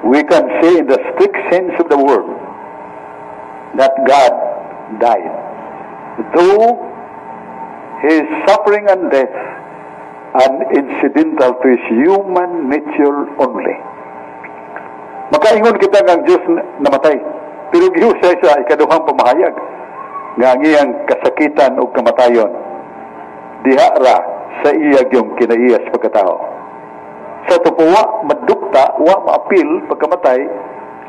We can say in the strict sense of the word that God died, though his suffering and death are incidental to his human nature only. Makaingon kita nga ang Diyos namatay. Pero gihusay sa ikaduhang pamahayag nga ang iyang kasakitan o kamatayon diha ra sa iya gyung kinaiya sa pagkatao. Sa ato pa, wa madukta, wa maapil pagkamatay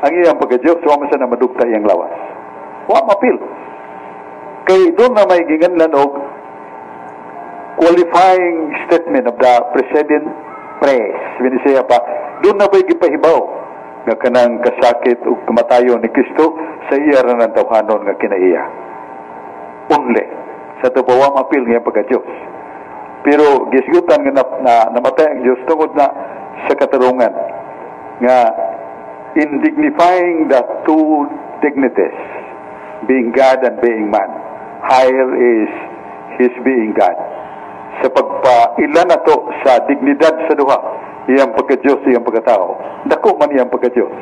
ang iyang pagka-Diyos, wa man sa na madukta iyang lawas. Wa maapil. Kay duna may ginganlan og qualifying statement of the precedent phrase. Binisaya pa, duna ba'y gipahibaw nga kanang kasakit ug kamatayon ni Kristo sa iya ra ng tawhanon nga kinaiya. Only. Sa ato pa, wa maapil nga pagka-Diyos. Pero gisgutan nga na namatay ang Diyos tungod na sa katarungan nga in dignifying the two dignities, being God and being man, higher is his being God. Sa pagpaila na to sa dignidad sa duha, iyang pagka-Diyos, iyang pagkatao, dako man iyang pagka-Diyos.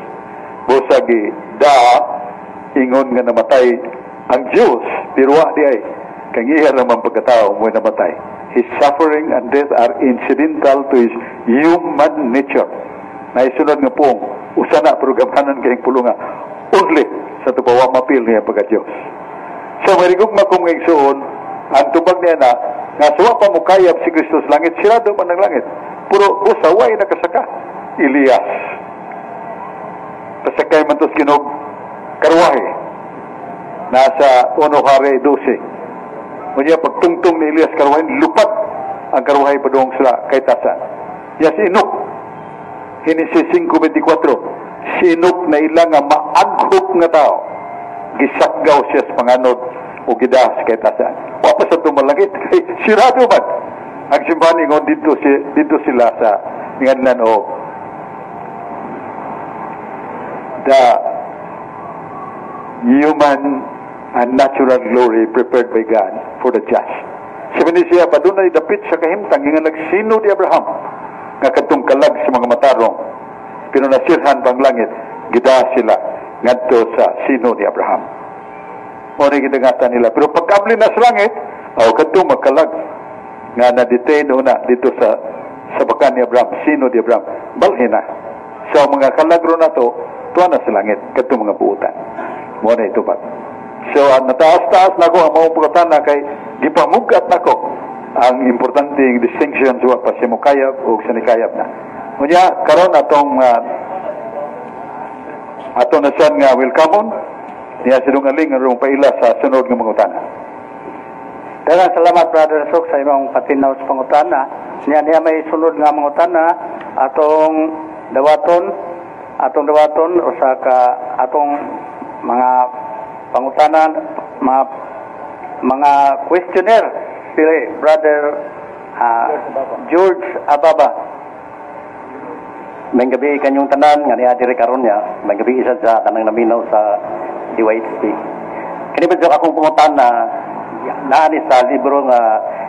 Busa gi da ingon nga namatay ang Diyos, pero wa di ay kang iya naman pagkatao mo namatay. His suffering and death are incidental to his human nature. Naisunod nga pong, usa na pero gamhanan kayong pulunga. Only sa ato pa, wa mapil niya pagka-Diyos. So, marigugma kong igsuon, ang tubag niya na, nga suwa pa mo kayab si Kristo sa langit, sirado man ang langit. Pero usa, way nakasaka. Elias. Pasakay man tos ginog karwahe. Nasa 1 Hari 12. Unya pagtungtong ni Elias karwahe, lupad ang karwahe padung sa kaytasan. Ya si Enoch, Henesis 5:24, si Enoch na ilang nga maaghop nga tao, gisakgaw siya sa panganod o gida sa kaytasan. Wa pa sa tumalangit, kay sirado man. Ang simbahan ingon dito, si, dito sila sa nganlan o the human and natural glory prepared by God for the just. Sabi ni siya, padunay dapit sa kahimtang, nga nagsino ni Abraham, nga kadtong kalag sa mga matarong, pero nasirhan pang langit, gida sila ngadto sa sino ni Abraham. O ni gidangatan nila. Pero pagkabli na sa langit, o kadtong magkalag, nga na-detain una dito sa bakan ni Abraham, sino ni Abraham, balhin na. So mga kalagro na to, tuwa na sa langit, kadtong mga buutan. Mo na ito ba? So, nataas-taas na ko ang mga pagkatana kay gipamugat nako ang importanteng distinction sa pa sa mukayab o sa nikayab na. Unya, karon atong ato na siya nga welcome niya si Dong Aling nga paila sa sunod nga mga utana. Daghang salamat, Brother Sok, sa imong patinaw sa pangutana. Niya niya may sunod nga mangutana atong dawaton usa ka atong mga pangutana, mga questionnaire, si Brother George Ababa. May gabi kanyong tanan nga niya diri karon niya. May gabi isa sa tanang naminaw sa DYHP. Kini ba akong pangutana, naa ni sa libro nga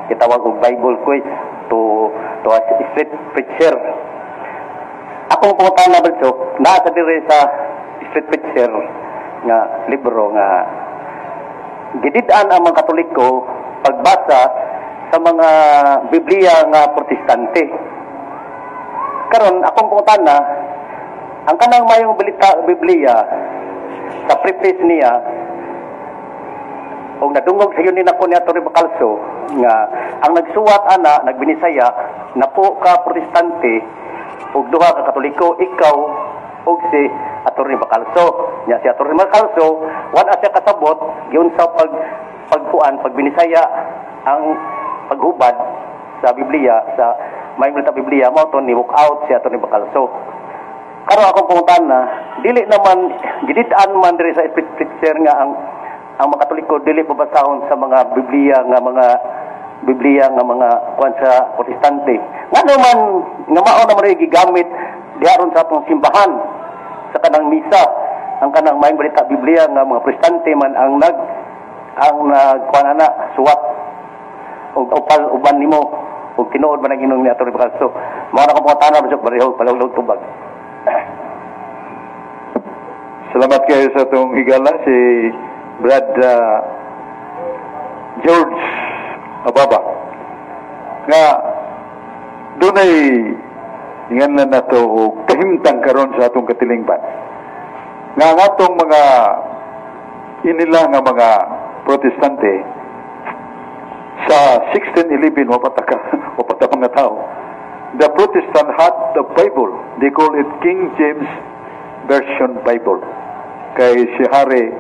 gitawag og Bible Quiz to a Street Preacher. Akong pangutana ba, naa sa diri sa Street Preacher nga libro nga gidid-an ang mga Katoliko pagbasa sa mga Biblia nga Protestante. Karon akong pangutana, ang kanang mayong balita Biblia sa preface niya og nadungog sa ni nako ni Atty. Bacalso nga ang nagsuwat ana nagbinisaya napo ka Protestante ug duha ka Katoliko, ikaw ug si Atty. Bacalso. Nya si Atty. Bacalso wala siya kasabot giunsa pag pagkuan pagbinisaya ang paghubad sa Biblia sa may balita Biblia mo to ni walk out si Atty. Bacalso. Karon akong pangutana, dili naman gidid-an man diri sa Street Preacher nga ang mga Katoliko dili pabasahon sa mga Biblia nga mga kuan sa Protestante. Ngano man nga mao naman rin gigamit diha ron sa atong simbahan sa kanang misa ang kanang maayong balita Biblia nga mga Protestante man ang nagkuan ana suwat og upal uban nimo ug tinuod ba nang ni Atty. Bacalso? Mao na akong pangutana, bisag barehog palawlog tubag. Salamat kayo sa atong higala, si Brad George Ababa. Nga dunay ingan na nato og kahimtang karon sa atong katilingban. Nga ang atong mga inila nga mga Protestante sa 1611, wa pa ta mga tao. The Protestant had the Bible. They call it King James Version Bible. Kay si Hari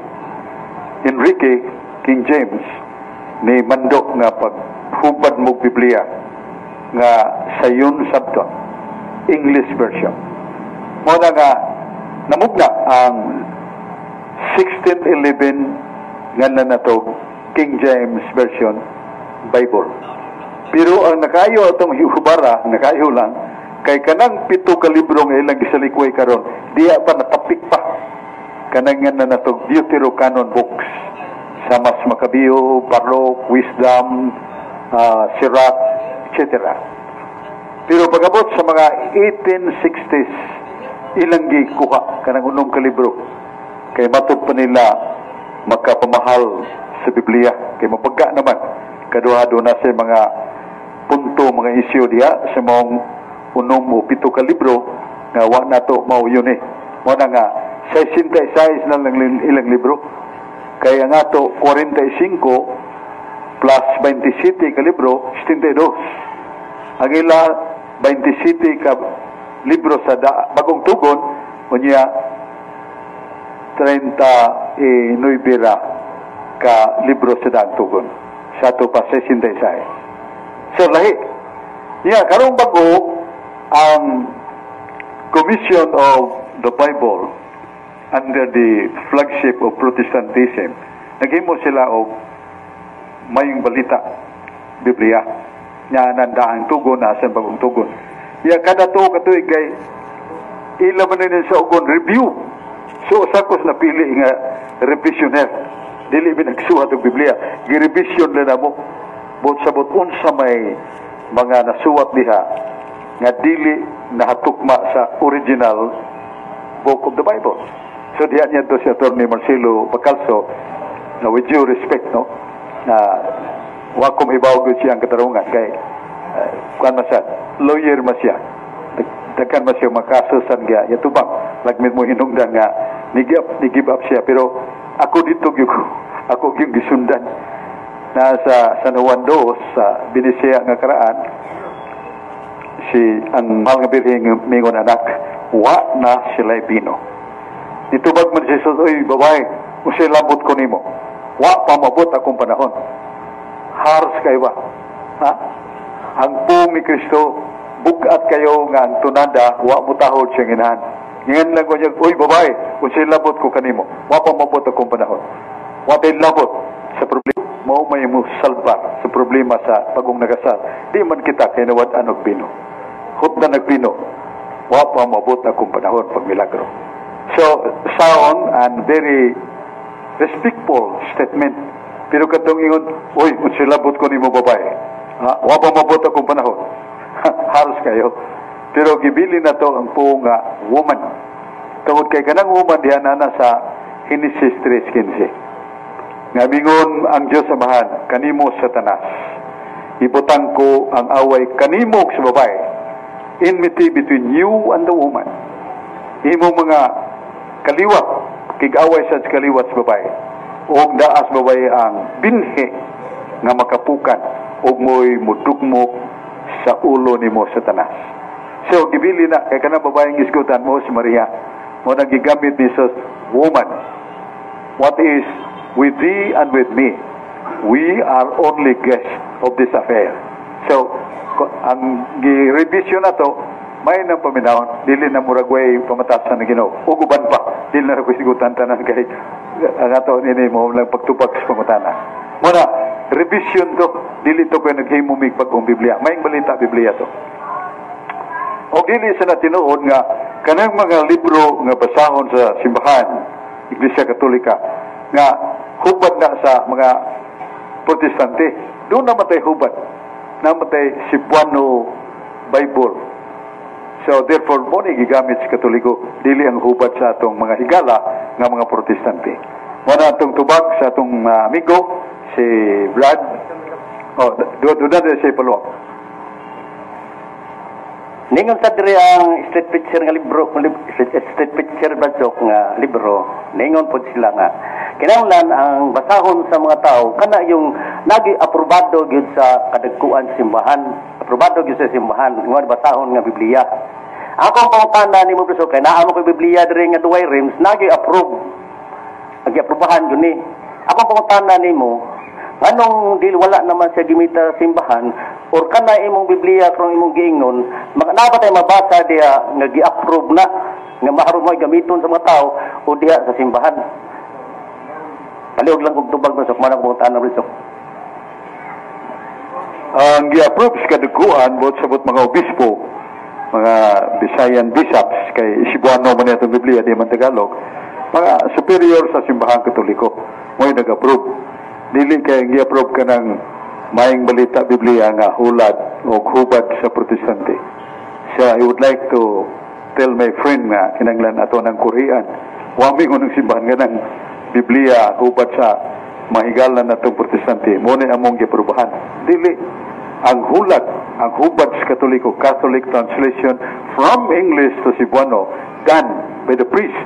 Enrique, King James, ni mando nga paghubad mo Biblia nga sayon sabton, English version. Mo na nga namugna ang 1611 nga na nato King James Version Bible. Pero ang nakayo atong hubara, nakayo lang, kay kanang 7 ka libro nga ilang gisalikway karon, diya pa natapik pa. Kanang nga na nato Deuterocanon books sa mas Macabeo, Baruch, Wisdom, Sirach, etc. Pero pag-abot sa mga 1860s, ilang gikuha kanang 6 ka libro. Kay matod pa nila makapamahal sa Biblia. Kay mapagka naman, kaduha na sa mga punto, mga isyu diya sa mga 6 o 7 ka libro nga wa na to mao yun eh. Mo na nga, 66 na lang ilang libro. Kaya nga to 45 plus 27 ka libro, 72. Ang ila 27 ka libro sa Bagong Tugon, unya 39 ra ka libro sa Daang Tugon. Sa ato pa 66. So lahi. Niya karong bago ang Commission of the Bible under the flagship of Protestantism, naghimo sila og Mayong Balita Biblia nga nanda ang tugon na sa Bagong Tugon. Ya kada tuo ka tuig kay ila man ni sa ugon review. So usa ko sa napili nga revisioner. Dili mi nagsuwat og Biblia, gi-revision na namo. Bot sa bot unsa may mga nasuwat diha nga dili nahatukma sa original book of the Bible. So diha niya to si Attorney Marcelo Bacalso na, with due respect, no, na wa ko mahibaw gyud siyang katarungan kay kuan man siya, lawyer man siya. Daghan man siya makaso san gya yatubang lagmit mo hinungdan nga ni give up siya, pero ako dito gyud ko ako gyud gisundan na sa San Juan Dos sa Binisaya nga karaan si ang Mahal nga Birhen mingon, "Anak, wa na sila bino." Nitubag man si Jesus, "Oy babae, unsay labot ko nimo? Wa pa mabot akong panahon." Harsh kayo ba? Ha? Ang pung ni Kristo, bugat kayo nga ang tunada, wa mo tahod siyang inahan. Ngayon lang ko niya, "Uy babae, unsay labot ko kanimo? Wa pa mabot akong panahon." Wa tay labot sa problema. Mao may mo salbar sa problema sa bagong nagasal. Di man kita kay nawad-an og bino. Hutdan nagbino. Wa pa mabot akong panahon pag milagro. So, sound and very respectful statement. Pero katong ingon, "Uy, unsay labot ko nimo, babae? Ha? Wa pa mabot akong panahon." Harsh kayo. Pero gibili na to ang po nga woman. Tungod kay kanang woman diha na sa Genesis 3:15. Nga mingon ang Dios Amahan, "Kanimo, Satanas, ibutang ko ang away kanimo ug sa babae. Enmity between you and the woman. Imo mga kaliwat, kig-away sa kaliwat sa babae. Og daas babae ang binhi nga makapukan ug mo'y mudugmok sa ulo nimo, Satanas." So gibili na kay kanang babaeng gisgutan mo si Maria. Mo nang gigamit ni Jesus, woman. What is with thee and with me? We are only guests of this affair. So, ang gi-revision na to, may nang paminawon, dili na murag way pamatasan ng Ginoo. Ug uban pa, dili na ko sigutan tanan kay ang ato nini mo lang pagtubag sa pangutana. Muna, revision to, dili to kay naghimo mig bagong Biblia. May Balita Biblia to. O dili sa na tinuod nga kanang mga libro nga basahon sa simbahan, Iglesia Katolika, nga hubad na sa mga Protestante. Doon naman tayo hubad. Naman tayo Cebuano Bible. So therefore, mo ni gigamit sa Katoliko, dili ang hubad sa atong mga higala nga mga Protestante. Mo na atong tubag sa atong amigo si Brad. Oh, do na siya follow up. Ningon sa diri ang Street Preacher nga libro, Street Preacher, Brad Sok, nga libro, ningon pod sila nga kinahanglan ang basahon sa mga tao kana yung nagi aprobado gyud sa kadagkuan simbahan, aprobado gyud sa simbahan nga basahon nga Biblia. Ako ang pangutana nimo, Brad Sok, kay naa mo koy Biblia diri nga Douay Rheims, nagi approve. Nagi aprobahan gyud ni. Ako ang pangutana nimo, nganong dili wala naman siya gimita sa simbahan or kana imong Biblia karong imong giingnon, naa ba tay mabasa diha nga gi-approve na nga maharon mo gamiton sa mga tao o diha sa simbahan? Palihog lang kog tubag, Brad Sok, man ako pangutana, Brad Sok. Ang gi-approve sa kadagkuan, buot sabot mga obispo, mga Bisayan bishops, kay Cebuano man itong Biblia, di man Tagalog, mga superior sa Simbahang Katoliko, mo'y nag-approve. Dili kay ang gi-approve ka ng Maayong Balita Biblia nga hulad o hubad sa Protestante. So I would like to tell my friend nga kinanglan ato ng kurian. Wa mi ng simbahan nga ng Biblia hubad sa mahigalan natong Protestante. Mo ni among giaprobahan. Dili ang hulat, ang hubad sa Katoliko, Catholic translation from English to Cebuano done by the priest.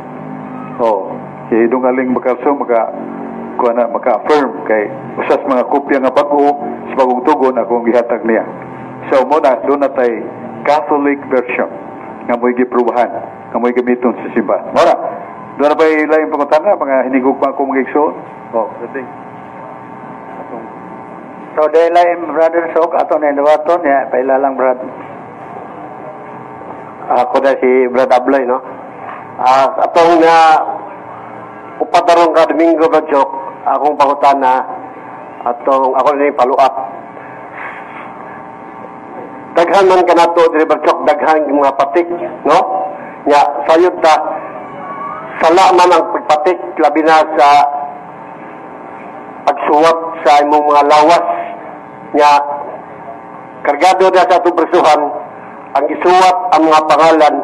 Oh, si Dong Aling Makalso maka kuha na maka-affirm kay usas mga kopya nga bag-o sa bagong tugon akong gihatag niya. So mo na doon na tay Catholic version nga mo'y giprubahan, nga mo'y gamiton sa simbahan. Mo na, doon na ba'y laing pangutana, mga hinigugma ko mga igsoon? Oh, the So dahil lain, Brother Sok, ato na dawaton ya pailalang, Brad. Ako na si Brad Abloy, no? Atong na upat na ka Domingo, Brad Jok, akong pangutana, atong ako na yung follow up. Daghan man kanato diri, Brad Jok, daghan yung mga patik, no? Nya sayod ta sala man ang pagpatik, labi na sa pagsuwat sa imong mga lawas. Nya kargado na sa atong presuhan ang isuwat ang mga pangalan,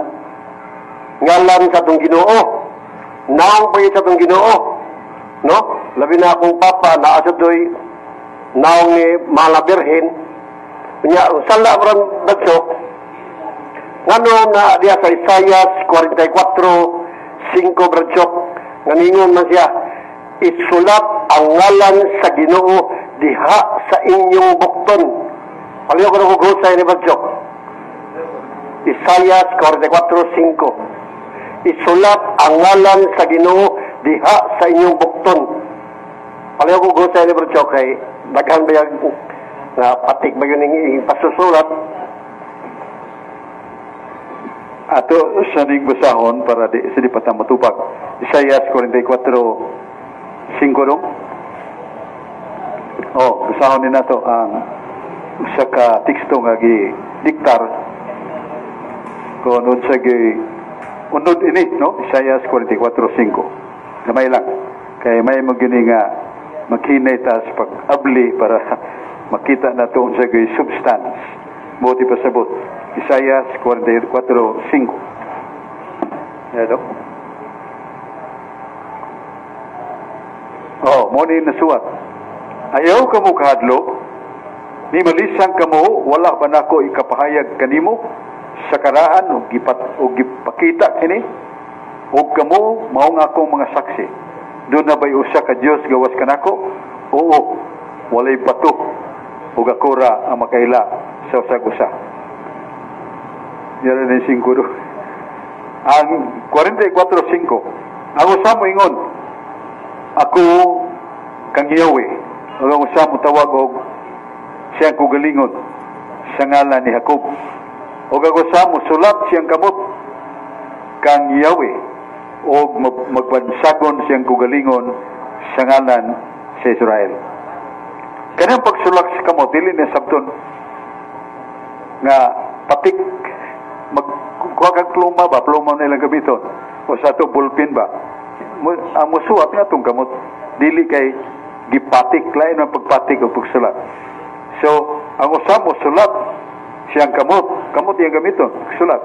ngalan sa atong Ginoo, naong pa sa atong Ginoo, no? Labi na akong papa naa sa doy naong ni Mahal na Birhen. Nya sala ron, Brad Sok, ngano na diya sa Isaiah 44:5, Brad Sok, nga ningon man siya, "Isulat ang ngalan sa Ginoo diha sa inyong bukton"? Paliw ko na kung ni Brad Sok. Isaiah 44:5. Isulat ang ngalan sa Ginoo diha sa inyong bukton. Paliw ko gusay ni Brad Sok kay daghan ba yung nga patik ba yun yung pasusulat? Ato sa ning basahon para di sa di pa ta matubag. Isaiah 44:5 dong. Oh, basahon ni nato ang usa ka teksto nga gi diktar kung unsa gi unod ini, no? Isaiah 44:5. Gamay lang kay may mo gini nga maghinay ta sa pag-abli para makita nato unsa gi substance mo ti pasabot. Isaiah 44:5. Hello. Oh, mo ni nasuwat. "Ayaw kamo kahadlok, ni malisang kamo, wala ba nako ikapahayag kanimo sa karaan og gipat og gipakita kini? Og kamo mao nga akong mga saksi. Doon na ba'y usa ka Dios gawas kanako? Oo, walay bato ug ako ra ang makaila sa usag usa." Yan ang 5 do. Ang 44:5. Ang usa mo ingon, "Ako kang Yahweh." Ug ang usa mo tawag og siyang kugalingon sa ngalan ni Jacob. Ug ang usa mo sulat siyang kamot kang Yahweh og magbansagon siyang kugalingon sa ngalan sa Israel. Kanang pagsulak sa kamot dili ni sabton nga patik, magkuha kag pluma ba, pluma na ilang gamiton o sa ato ballpen ba. Ang musuwat nga atong kamot, dili kay gipatik. Lain ang pagpatik o pagsulat. So ang usa mo sulat siyang kamot, kamot iyang gamiton sulat.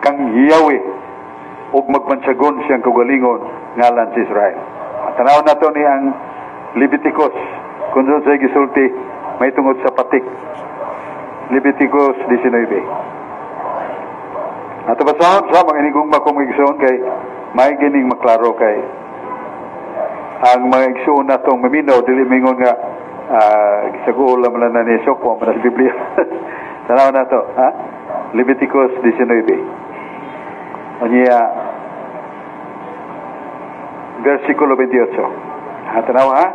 kang Yahweh ug magbansagon siyang kaugalingon ngalan sa Israel. Tanaw nato ni ang Leviticus kung sa gisulti may tungod sa patik. Leviticus 19. Ato basahon sa mga inigugma kong igsoon kay may gining maklaro kay ang mga igsoon natong maminaw dili mingon nga gisaguol man na ni Sokwa man sa Biblia. Tanaw nato, ha? Leviticus 19. Unya versikulo 28. Ha, tanaw ha?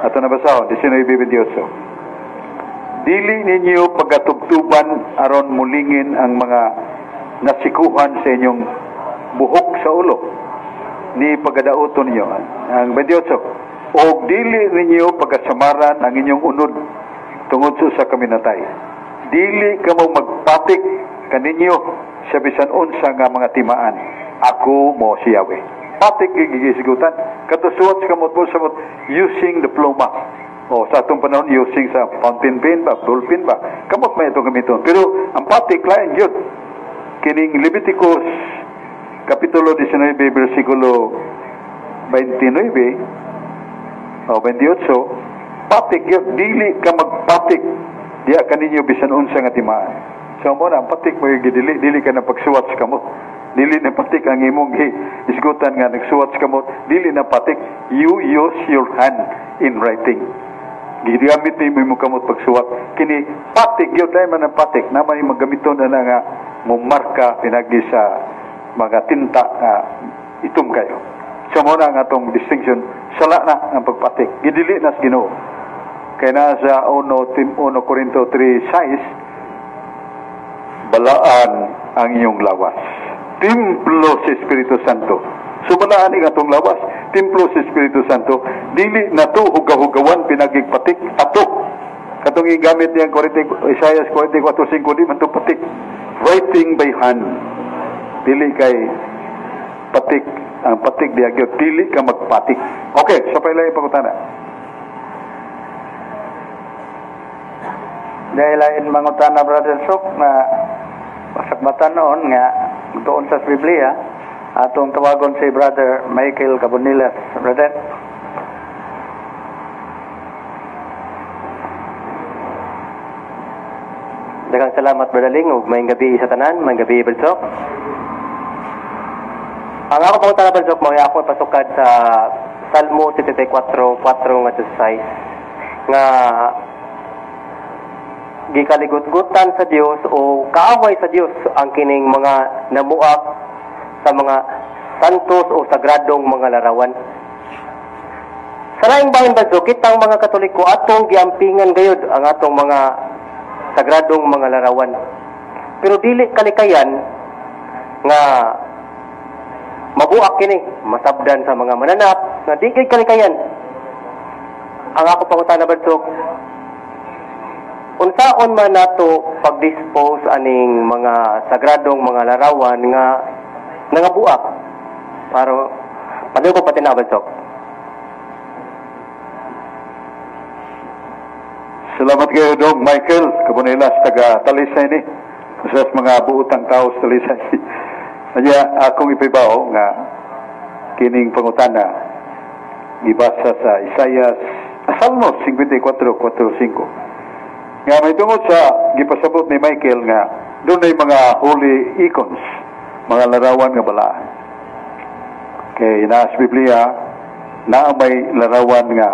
Ato na basahon 19:28. Dili ninyo pagatubtuban aron mulingin ang mga nasikuhan sa inyong buhok sa ulo ni pagadaoton ninyo. Ang 28. Og dili ninyo pagasamaran ang inyong unod tungod sa kaminatay. Dili kamo magpatik kaninyo sa bisan unsa nga mga timaan. Ako mo si Yahweh. Patik gigisigutan katusuot sa kamot mo samot using the pluma. O sa atong panahon using sa fountain pen ba, ball pen ba, kamot may itong gamiton. Pero ang patik lain gyud. Kining Leviticus kapitulo 19 versikulo 29 o 28, patik gyud, dili ka magpatik diya kaninyo bisan unsa nga timaan. So mo na ang patik mo gidili, dili ka na pagsuwat sa kamot. Dili na patik ang imong isgutan nga nagsuwat sa kamot, dili na patik, you use your hand in writing. Gigamit ni mo imong kamot pagsuwat. Kini patik gyud, dai man ang patik na may magamiton na nga mumarka pinagi sa mga tinta nga itom kayo. So mo na ang atong distinction, sala na ang pagpatik. Gidili na sa Ginoo. Kay na sa 1 Corinto 3:6, balaan ang iyong lawas. Templo sa Espiritu Santo. So balaan ang atong lawas, templo sa Espiritu Santo, dili na to hugahugawan pinagigpatik ato. Katong gigamit niyang Isaiah 44:5 di man to patik. Writing by hand. Dili kay patik, ang patik diya gyud dili ka magpatik. Okay, sa pailay pangutana. Dahil lain mangutana Brother Sok na pasakbatan noon nga doon sa Biblia atong tawagon si Brother Michael Cabonilas. Brother. Daghang salamat Brother Ling ug maayong gabi sa tanan, maayong gabi Brother Sok. Ang ako pangutana Brother Sok mao ako pasukad sa Salmo 74:4 ngadto sa 6 nga gikaligutgutan sa Dios o kaaway sa Dios ang kining mga namuak sa mga santos o sagradong mga larawan. Sa laing bahin ba, kitang mga Katoliko atong giampingan gayud ang atong mga sagradong mga larawan. Pero dili kalikayan nga mabuak kini, masabdan sa mga mananap nga di kay kalikayan. Ang ako pangutana Badsok, unsaon man nato pag-dispose aning mga sagradong mga larawan nga nangabuak? Para paano ko pati na Badsok? Salamat kayo Dong Michael Cabonilas taga Talisay ni. Sa mga buotang tao sa Talisay. Kaya akong ipibaw nga kining pangutana gibasa sa Isaiah Salmo 54:4-5. Nga may tungod sa gipasabot ni Michael nga dunay mga holy icons, mga larawan nga balaan. Kay naa sa Biblia naa may larawan nga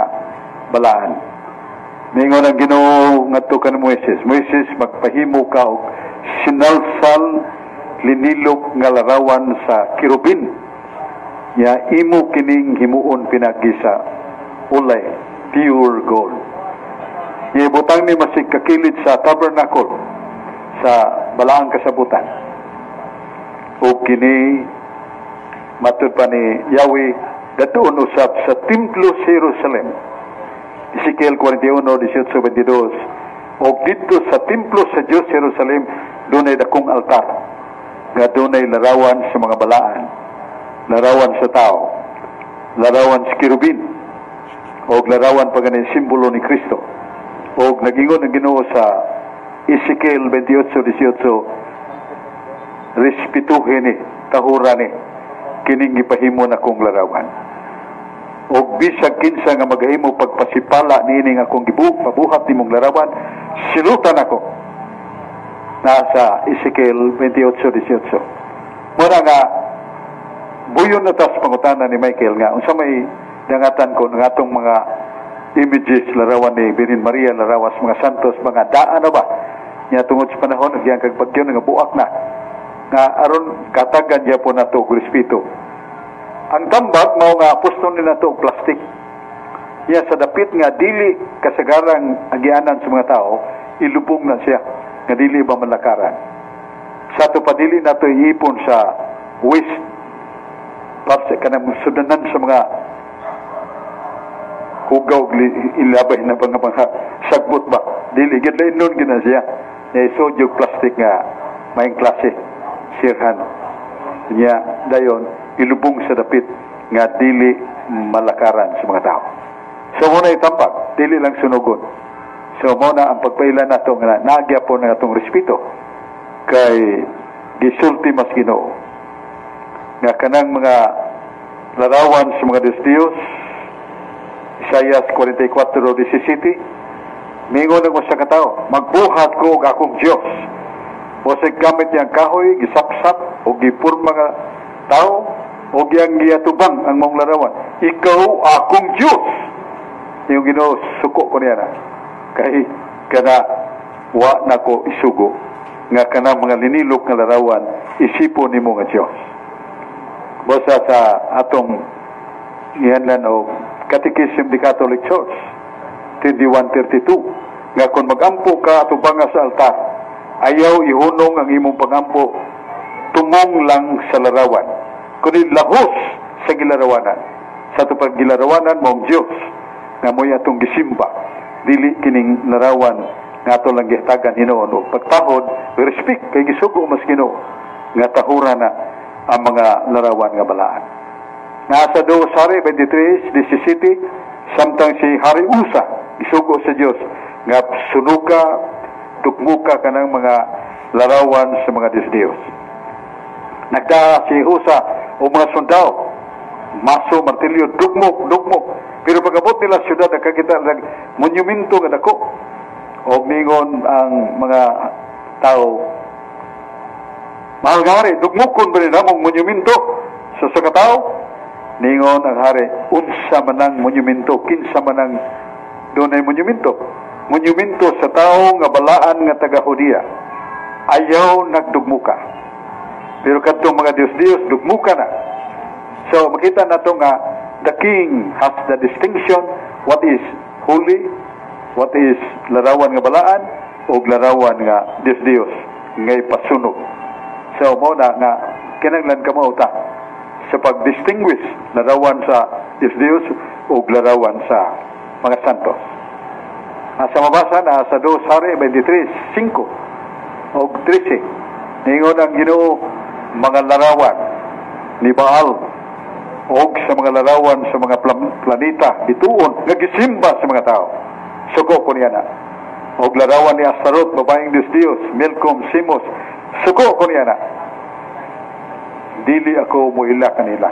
balaan. Ningon ang Ginoo ngadto kan Moises, Moises, magpahimo ka og sinalsal linilok nga larawan sa kerubin. Ya imo kining himuon pinagi sa ulay, pure gold. Ibutang ni masig kakilid sa tabernacle sa balaang kasabutan. O kini matud pa ni Yahweh datuon usab sa templo sa Jerusalem. Ezekiel 41:18-22. O dito sa templo sa Dios Jerusalem dunay dakong altar nga dunay larawan sa mga balaan, larawan sa tao, larawan sa kerubin, o larawan pa ganin simbolo ni Kristo. O nagingon ang Ginoo sa Ezekiel 28:18, Respetuhin ni, tahura ni kining gipahimo na kong larawan. Og bisag kinsa nga magahimo pagpasipala niining akong pabuhat nimong larawan, silutan ako. Nasa Ezekiel 28:18. Mura nga buyon na tas pangutana ni Michael nga unsa may dangatan ko ng atong mga images, larawan ni Birhen Maria, larawan sa mga santos, mga daan na ba nya tungod sa panahon nagyang kag bagyo nga buak na nga aron katagan gyapon nato og respeto. Ang tambag mao nga pusto ni nato og plastic. Ya sa dapit nga dili kasagarang agianan sa mga tao, ilubong na siya nga dili ba malakaran. Sa ato pa dili nato iipon sa waste para sa kanang sudanan sa mga hugaw, ilabay na ba nga mga sagbot ba, dili gid nun gina siya. Isod yung plastic nga maayong klase, sirhan niya, dayon ilubong sa dapit nga dili malakaran sa mga tao. So muna itambag, dili lang sunugon. So muna ang pagpaila nato nga nagyapon ng atong respeto kay gisulti mas Ginoo nga kanang mga larawan sa mga Diyos Diyos. Isaias 44:17, mingon ang usa ka tawo, "Magbuhat ko og akong Dios." Mosig gamit niyang kahoy, gisapsap o gipurma nga tao o giyang giyatubang ang mong larawan. "Ikaw akong Dios." Yung Ginoo, "Suko ko niya na. Kay kana wa na ko isugo nga kana mga linilok nga larawan isipo nimo nga Dios." Basta sa atong gihanlan o Catechism the Catholic Church 2132 nga kung magampo ka atubang sa altar, ayaw ihunong ang imong pangampo tumong lang sa larawan, kundi lahos sa gilarawanan. Sa ato paggilarawanan mong Dios nga mo'y atong gisimba, dili kining larawan nga ato lang gihatagan hinuon og pagtahod, respect, kay gisugo mas Ginoo nga tahura na ang mga larawan nga balaan. Nasa 2 Hari 23:17, samtang si Hari Usa gisugo sa Dios nga sunuka, dukmuka kanang mga larawan sa mga Diyos-Diyos. Nagdaa si Usa o mga sundao, maso, martilyo, dugmok, dugmok. Pero pag-abot nila sa siyudad, nakakita ng monumento nga dako. O mingon ang mga tao, "Mahal nga hari, dugmokon ba nila mong monumento sa katao?" Ningon ang hari, "Unsa man ang monumento, kinsa man ang dunay monumento?" "Monumento sa tao nga balaan nga taga Judea. Ayaw nagdugmuka. Pero kadtong mga Diyos-Diyos, dugmuka na." So makita nato nga the king has the distinction what is holy, what is larawan nga balaan, o larawan nga Diyos-Diyos nga ipasunog. So mo na nga kinahanglan ka mo ta sa pag-distinguish larawan sa Diyos-Diyos o larawan sa mga santos. Sa mabasa na sa 2 Hari 23, 5 o 13. Ningon ang Ginoo, mga larawan ni Baal o sa mga larawan sa mga planeta bituon nga gisimba sa mga tao, suko ko niya na. Og larawan ni Astaroth, babaeng Diyos Diyos, Milcom, Simos, suko ko niya na. Dili ako muila kanila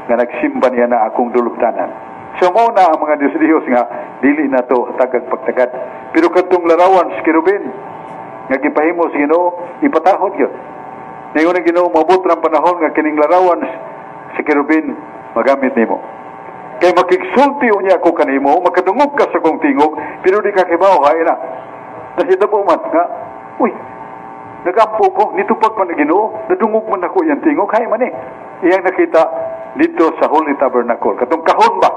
nga nagsimba niya na akong dulubtanan. So mao na ang mga Diyos Diyos nga dili na to tagag pagtagad. Pero kadtong larawan sa kerubin nga gipahimo sa Ginoo, ipatahod gyud. Ningon ang Ginoo, mabot ang panahon nga kining larawan sa kerubin magamit nimo. Kay makigsulti unya ako kanimo, makadungog ka sa kong tingog, pero di ka kibaw, hay na. Nasitabo man nga, uy, nagampo ko, nitupag man ang Ginoo, nadungog man ako iyang tingog, hay man eh. Iyang nakita dito sa Holy Tabernacle. Katong kahon ba,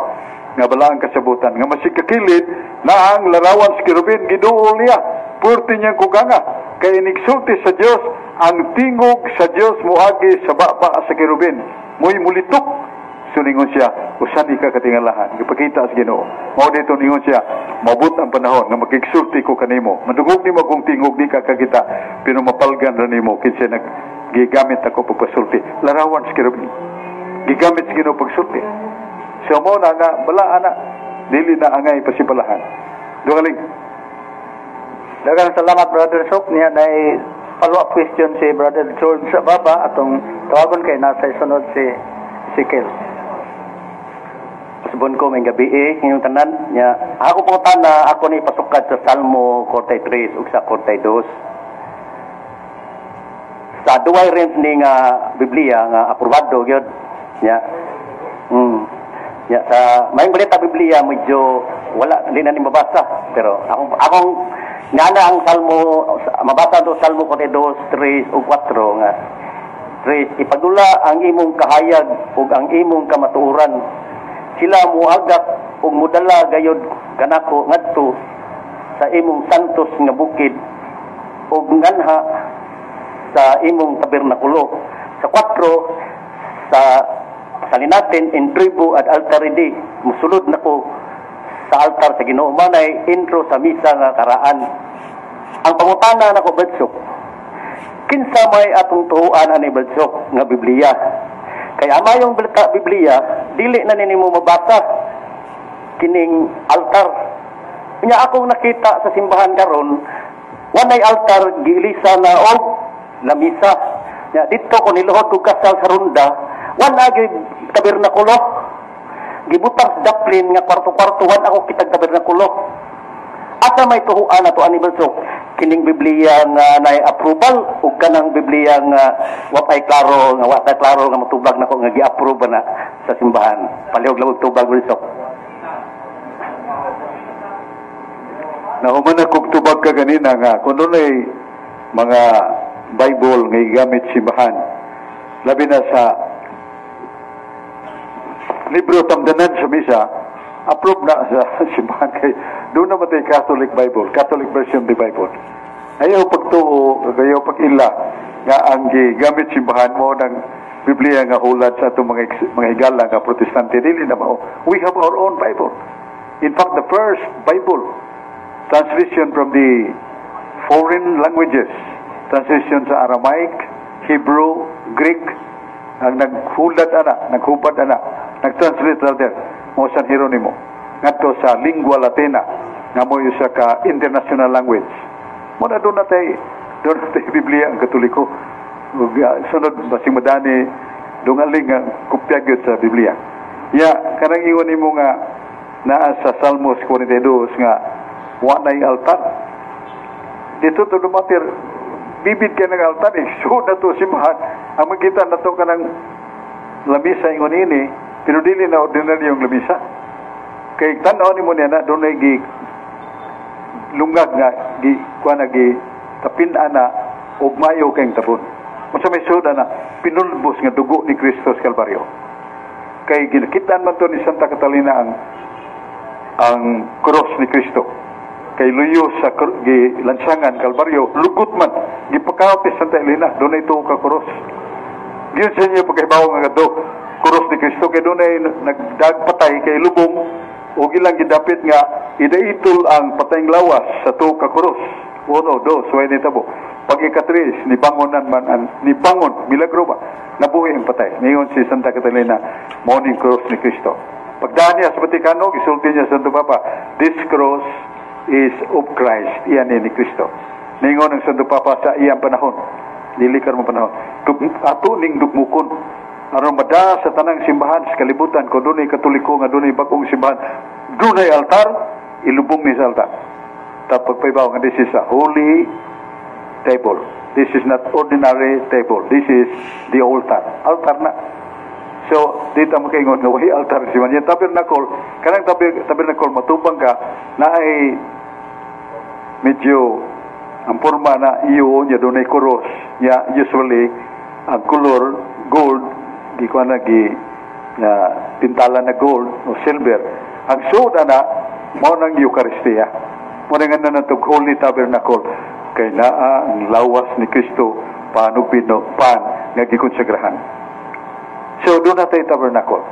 nga balaang kasabutan, nga masigkakilid na ang larawan sa kerubin, giduol niya, purti niyang kuganga, kay inigsulti sa Dios, ang tingog sa Dios muagi sa baba sa kerubin, mo'y mulitok. So ningon siya, usan di ka katingalahan, gipakita sa Ginoo. Mao dito ningon siya, mabot ang panahon nga makigsulti ko kanimo. Madungog nimo akong tingog, di ka kakita, pero mapalgan ra nimo kinsa naggigamit ako pagpasulti. Larawan sa kerubin. Gigamit sa Ginoo pagsulti. So mao na nga balaan na, dili na angay pasipalahan. Dugaling. Daghang salamat, Brother Sok, niya dahil follow-up question si Brother George sa baba, atong tawagon kay nasa sunod si Ezekiel. Pasubon ko may gabi eh, ngayong tanan nya. Ako pangutana, ako ni pasukad sa Salmo 43 ug sa 42. Sa Douay Rheims ni nga Biblia nga aprobado gyud nya. Nya sa Maayong Balita Biblia medyo wala, di na ni mabasa, pero akong akong nga na ang Salmo mabasa do, Salmo 42, 3 ug 4 nga 3, "Ipadula ang imong kahayag ug ang imong kamatuoran. Sila muagak ug mudala gayud kanako ngadto sa imong santos nga bukid ug nganha sa imong tabernakulo." Sa 4, sa salinaten, "Intribo ad altare Dei," musulod nako sa altar sa Ginoo, manay intro sa misa nga karaan. Ang pangutana nako, Badsok, kinsa may atong tuoan ani, Badsok, nga Biblia? Kay ang Maayong Balita Biblia, dili na nimo mabasa kining altar. Nya akong nakita sa simbahan karon, walay altar, giilisa na og lamisa. Nya dito ko niluhod kog kasal sa Ronda, wala gyud tabernakulo. Gibutang sa daplin nga kwarto-kwarto, wala ako kitag tabernakulo. Asa may tuhuan ato ani, Badsok? Kining Biblia nga nay approval ug kanang Biblia nga wa pay klaro, nga wa tay klaro nga motubag nako nga gi-approve na sa simbahan? Palihog lang og tubag, Badsok. Nahuman na kog tubag ka ganina nga kung dunay mga Bible nga gigamit simbahan, labi na sa libro tamdanan sa misa, approve na sa simbahan kay doon naman tayo Catholic Bible, Catholic version of the Bible. Ayaw pagtuo, ayaw pag-ila nga ang gigamit simbahan mo ng Biblia nga hulad sa atong mga higala nga Protestante, dili na mao. We have our own Bible. In fact, the first Bible translation from the foreign languages, translation sa Aramaic, Hebrew, Greek, ang naghulat ana, naghubad ana, nagtranslate rather, mo San Jeronimo, ngadto sa lingua Latina, nga mo isa ka international language. Mo na doon na tay Biblia ang Katoliko. Ug sunod basing madani dungaling nga kopya gyud sa Biblia. Ya, kanang ingon nimo nga naa sa Salmos 42 nga wa nay altar. Dito to dumatir bibid ka ng altar eh. So na to simbahan. Ang makita na to kanang lamisa ingon ini, pero dili na ordinary yung lamisa. Kay tan-aw nimo niya na dunay gi lungag nga gi kuan na gi tapin ana og mayo kayong tapon. Unsa may sud ana, pinulbos nga dugo ni Kristo sa Kalbaryo. Kay ginakitaan man to ni Santa Catalina ang cross ni Kristo. Kay luyo sa gi lansangan Kalbaryo, lugot man gipakawat ni Santa Elena, dunay tuo ka cross. Giyon sa inyo pagkahibaw nga kadto cross ni Kristo kay dunay nagdagpatay kay lubong o ilang gidapit nga idaitol ang patayng lawas sa tuo ka cross. Uno, dos, way ni tabo. Pag ikatres, nibangonan man, ang, nibangon, milagro ba? Nabuhi ang patay. Ngayon si Santa Catalina, mao ning cross ni Kristo. Pagdaan niya sa Vatikano, gisulti niya sa Santo Papa, "This cross is of Christ," iyan ni Kristo. Ningon ang Santo Papa sa iyang panahon, dili karon panahon, ato ning dugmukon, aron mada sa tanang simbahan sa kalibutan, kung dunay Katoliko nga dunay bagong simbahan, dunay altar, ilubong ni sa altar. Tapos pagpaibaw nga this is a holy table. This is not ordinary table. This is the altar. Altar na. So, dito mo kaingon nga wahi altar si man. Yung tabernacle, kanang tabernacle matubang ka na ay medyo ang forma na iyo niya dunay cross. Ya usually ang color gold, gi ko na gi nga pintala na gold o silver. Ang suod ana mao nang Eucharistia. Mo nga na natog Holy Tabernacle kay naa ang lawas ni Kristo paano pino pan nga gikonsagrahan. So doon na tayo tabernacle.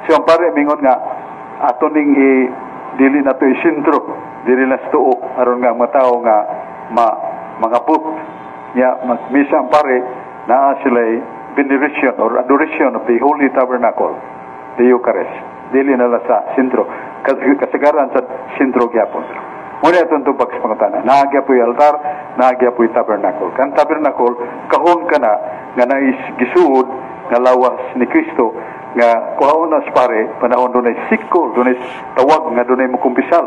So ang pare mingon nga ato ning i dili na to isintro, dili na sa tuo aron nga ang matao nga ma mangapot nya magmisa ang pare, naa sila veneration or adoration of the Holy Tabernacle, the Eucharist. Dili na lang sa sentro. Kasagaran sa sentro gyapon. Muna itong tubag sa pangutana. Naagya po'y altar, naagya po'y tabernacle. Kan tabernacle, kahon ka na nga nais gisuod nga lawas ni Kristo nga kuhaon na sa pare, panahon dunay sikol, dunay tawag nga dunay mukumpisal,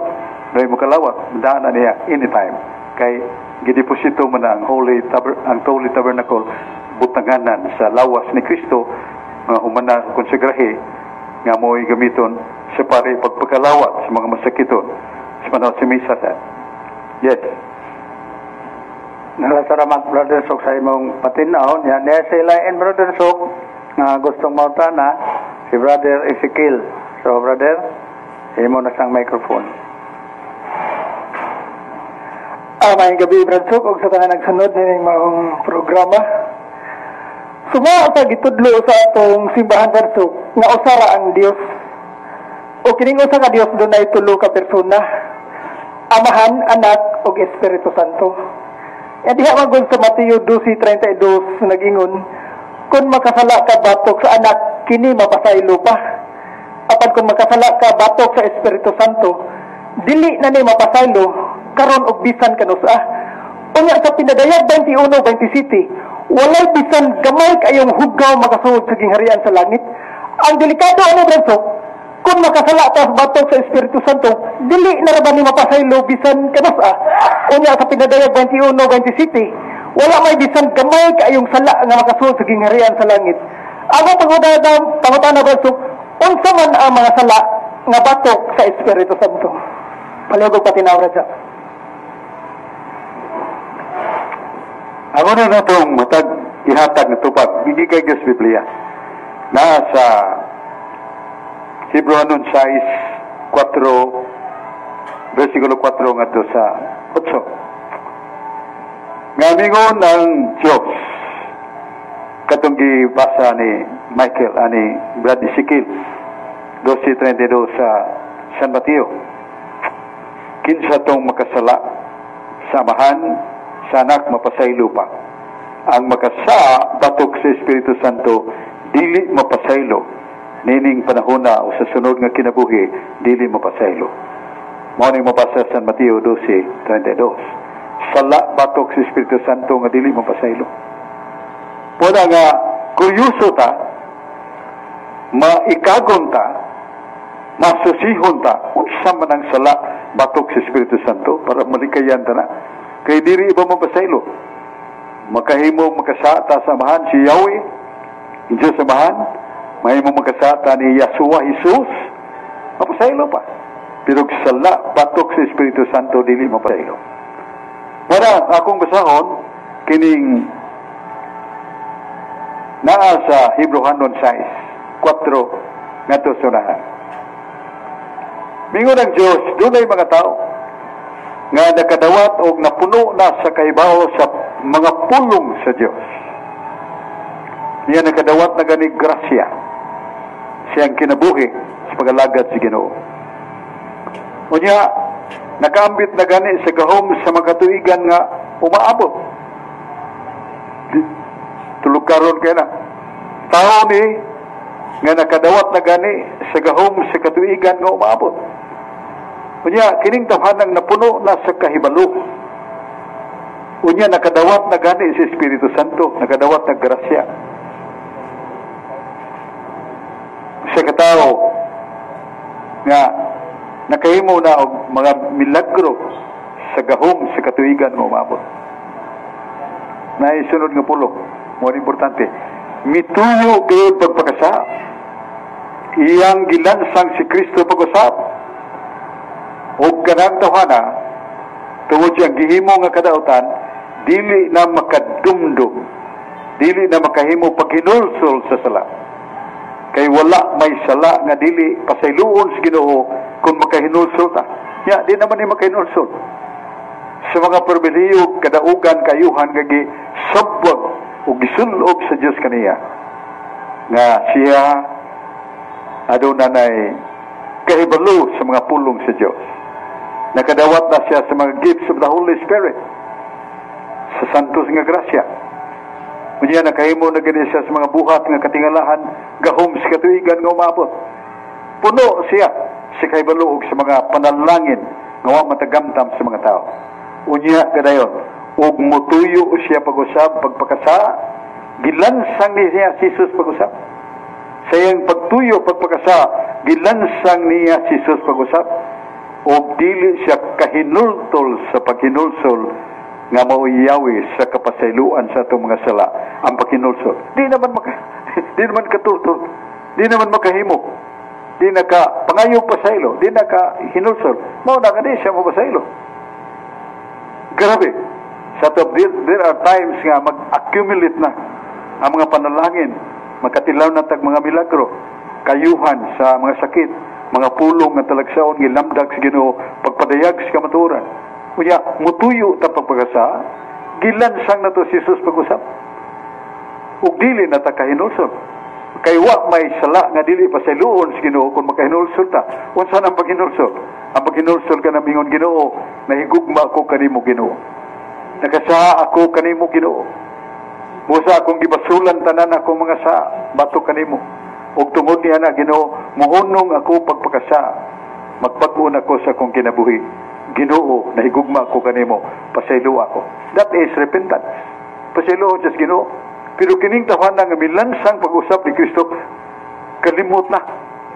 dunay mukalawat, daan na niya anytime. Kay gideposito man na ang holy tabernacle butanganan sa lawas ni Kristo nga humana konsegrahe nga mo'y gamiton sa pare pagpakalawat sa mga masakiton sa panahon sa misa sa. Yes. Nalasalamat, Brother Sok, sa imong patinaw. Yan, niya sila and Brother Sok nga gustong mautana si Brother Ezekiel. So, Brother, imo na sang microphone. Maayong gabi, Brad Sok, ug sa tanan nagsunod nining maong programa. Suma sa gitudlo sa atong simbahan, Brad Sok, nga usa ra ang Dios. O kining usa ka Dios dunay tulo ka persona: Amahan, Anak ug Espiritu Santo. E diha man gud sa Mateo 12:32 nagingon, "Kung makasala ka batok sa Anak, kini mapasaylo pa. Apan kung makasala ka batok sa Espiritu Santo, dili na ni mapasaylo karon og bisan kanusa." Unya sa Pinadayag 21:27, "Walay bisan gamay kayong hugaw makasuod sa gingharian sa langit." Ang delikado ano, Brad Sok, kung makasala ta batok sa Espiritu Santo, dili na ra ba ni mapasaylo bisan kanusa? Unya sa Pinadayag 21:27, wala may bisan gamay kayong sala nga makasuod sa gingharian sa langit. Ang pangutana, Brad Sok, unsa man ang mga sala nga batok sa Espiritu Santo? Palihog patinaw, Raja. Ang una na itong matag ihatag na tupag, hindi kay Diyos Biblia. Na sa Hebrew 6, 4, versikulo 4 ngadto sa 8. Nga mingon ng Diyos, katong gibasa ni Michael, ani Brad Ezekiel, 12:32 sa San Mateo. Kinsa tong makasala sa Amahan, sa Anak, mapasaylo pa. Ang makasa batok sa Espiritu Santo, dili mapasaylo. Nining panahona o sa sunod nga kinabuhi, dili mapasaylo. Mao ning mabasa sa San Mateo 12:32. Sala batok sa Espiritu Santo nga dili mapasaylo. Puna nga kuryoso ta, maikagon ta, masusihon ta, unsa man ang sala batok sa Espiritu Santo para malikayan ta na. Kay diri iba mapasaylo. Makahimo makasata sa Amahan si Yahweh, Diyos Amahan, mahimo makasata ni Yahshua Jesus, mapasaylo pa. Pero sala batok sa Espiritu Santo dili mapasaylo. Para akong basahon kining naa sa Hebrew 6:4 ngadto sa unahan. Mingon ang Dios, dunay mga tao nga nakadawat og napuno na sa kahibaw sa mga pulong sa Dios. Niya nakadawat na gani grasya siyang kinabuhi sa pagalagad sa Ginoo. Unya nakaambit na gani sa gahom sa mga katuigan nga umaabot. Tulog karon kay na. Tao ni nga nakadawat na gani sa gahom sa katuigan nga umaabot. Unya kining tawhanang napuno na sa kahibalo. Unya nakadawat na gani sa Espiritu Santo, nakadawat na grasya. Sa katao nga nakahimo na og mga milagro sa gahom sa katuigan nga umabot. Naisunod nga pulong, mo importante. Mituyo gayud pagpakasa. Iyang gilansang si Kristo pag-usab. Og kanang tawhana tungod siyang gihimo nga kadautan, dili na makadumdum, dili na makahimo paghinulsol sa sala. Kay wala may sala nga dili pasayloon sa Ginoo kung makahinulsol ta. Ya, di naman ni makahinulsol. Sa mga pribilehiyo, kadaugan, kayuhan, nga gisabwag o gisulob sa Dios kaniya. Nga siya aduna nay kahibalo sa mga pulong sa Dios. Nakadawat na siya sa mga gifts of the Holy Spirit, sa santos nga grasya. Unya nakahimo na gani siya sa mga buhat nga katingalahan, gahom sa katuigan nga umabot. Puno siya sa kahibalo og sa mga panalangin Nga wa matagamtam sa mga tao. Unya kadayon, ug mutuyo siya pag-usab, pagpakasa, gilansang niya si Jesus pag-usab. Sa iyang pagtuyo, pagpakasa, gilansang niya si Jesus pag-usab. Ug dili siya kahinultol sa paghinulsol nga mauyawi sa kapasayloan sa atong mga sala ang paghinulsol. Di naman katultol, di naman makahimo, di na ka pangayo pasaylo, di na ka hinulsol. Mao na nga di siya mapasaylo. Grabe. Sa to, there are times nga mag-accumulate na ang mga panalangin, makatilaw na tag mga milagro, kayuhan sa mga sakit, mga pulong nga talagsaon gilamdag sa Ginoo, pagpadayag sa kamatuoran. Unya, mutuyo ta pagpakasa, gilansang nato si Jesus pag-usab. Ug dili na ta kahinulsol. Kay wa may sala nga dili pasayloon sa Ginoo kung makahinulsol ta. Unsa nang paghinulsol? Ang paghinulsol ka na mingon, "Ginoo, nahigugma ko kanimo, Ginoo. Nakasaa ako kanimo, Ginoo. Busa akong gibasulan tanan akong mga sa batok kanimo. Ug tungod niya na, Ginoo, muhunong ako pagpakasa. Magbag-o na ko sa akong kinabuhi. Ginoo, nahigugma ko kanimo, pasaylo ako." That is repentance. Pasaylo sa Ginoo. Pero kining tawhana nga milansang pag-usab ni Kristo, kalimot na.